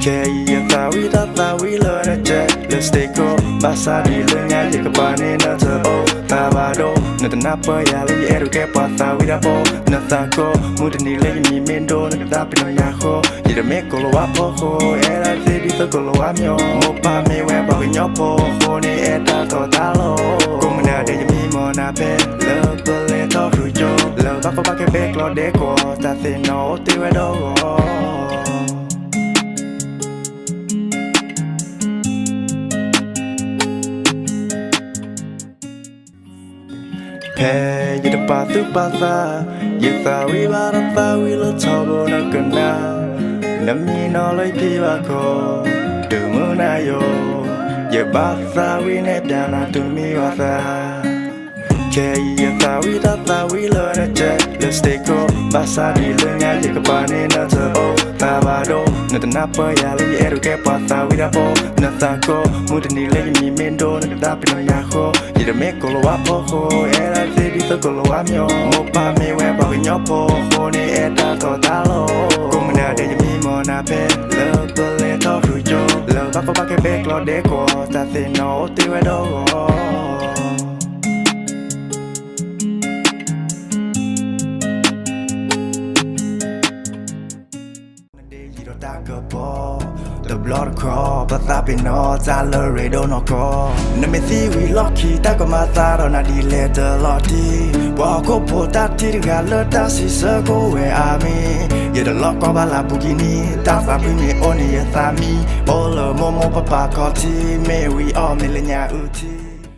ခဲအံၤယသးဝံၣ်တၢ်သးဝံၣ်လၢနတဲလၢ စတ့ကိး ဘၣ်ဆၣ်ဒ်လၢညါယကပာ်န့ၢ်နတအိၣ်သးဘၣ်ဒိၣ်, နတနၢ်ပၢၢ်ယၤလၢယအဲၣ်ဒိးကဲပှၤသးဝံၣ်တၢ်ဖိ, နသးကိး မုၢ်တနံၤလၢယမံၤမ့ၢ်ဒိၣ် နကသးပ့ၤနီၣ်ညါဃိ, ယတမ့ၢ်ကိၤလၤဝါဖိဃိ အဲၣ်ဒိးသ့ဒ်သိးကိၤလၤဝါမၠိ, မိၢ်ပၢ်မ့ၢ်ဝဲပှၤကညီဖိဃိန့ၣ် အဲၣ်တၢ်တီတၢ်လိၤ, ကိးမုၢ်နၤဒဲးယမံမီၢ်နၤဖဲ လၢပလဲၤထီၣ်ဃုာ်ကၠိ, လၢဘၣ်ဖီဘၣ်ကဲဘဲကျီဒဲးကွီၢ် တၢ်သ့ၣ်နီၣ်အိၣ်တ့ၢ်ဝဲဒီးဂီၢ် ဖဲယတပာ်သူၣ်ပာ်သး, ယသးဝံၣ်ဘၣ်တၢ်သးဝံၣ်လၢထီဘိနကနၣ်, နမံနီၤလၢယဖံဘၣ်ခီ, တုၤမုၢ်နၤယိၤ, ယဘၣ်သးဝံၣ်နဲၣ်ပၠးနၤတုၤမံဘၣ်သး ခဲအံၤယသးဝံၣ်တၢ်သးဝံၣ်လၢနတဲလၢ စတ့ကိး ဘၣ်ဆၣ်ဒ်လၢညါယကပာ်န့ၢ်နတအိၣ်သးဘၣ်ဒိၣ်, နတနၢ်ပၢၢ်ယၤလၢယအဲၣ်ဒိးကဲပှၤသးဝံၣ်တၢ်ဖိ, နသးကိး မုၢ်တနံၤလၢယမံၤမ့ၢ်ဒိၣ် နကသးပ့ၤနီၣ်ညါဃိ, ယတမ့ၢ်ကိၤလၤဝါဖိဃိ အဲၣ်ဒိးသ့ဒ်သိးကိၤလၤဝါမၠိ, မိၢ်ပၢ်မ့ၢ်ဝဲပှၤကညီဖိဃိန့ၣ် အဲၣ်တၢ်တီတၢ်လိၤ, ကိးမုၢ်နၤဒဲးယမံမီၢ်နၤဖဲ လၢပလဲၤထီၣ်ဃုာ်ကၠိ, လၢဘၣ်ဖီဘၣ်ကဲဘဲကျီဒဲးကွီၢ် တၢ်သ့ၣ်နီၣ်အိၣ်တ့ၢ်ဝဲဒီးဂီၢ် နဒ့ယံၤဒီးတၢ်ကပီၤ, တဘျီတခီၣ် ပသးပ့ၤနီၣ်တၢ်လၢရ့ဒိၣ်နီၢ်ကီၢ်, နမ့ၢ်သံဝံၤလီၢ်ခံ တၢ်ကမၤသးဒီးနၤဒ်လဲၣ်တလီၤတံၢ်, ပှၤဟီၣ်ခိၣ်ဖိတၢ်ထံၣ်တဂၤလၢတၢ်စံးဆၢကိးဝဲအါမံၤ, ယတလီၢ်ကီဘၣ်လၢပူၤကံနံၤ, တၢ်သးဖှံမ့ၢ်အိၣ်န့ၣ်ယသးမံ, အိၣ်လၢမိၢ်မိၢ်ပၢ်ပၢ်ခီၣ်ထံး, မ့ၢ်ဝံၤအီၣ်မ့ၢ်လၢညါအုၣ်ထံ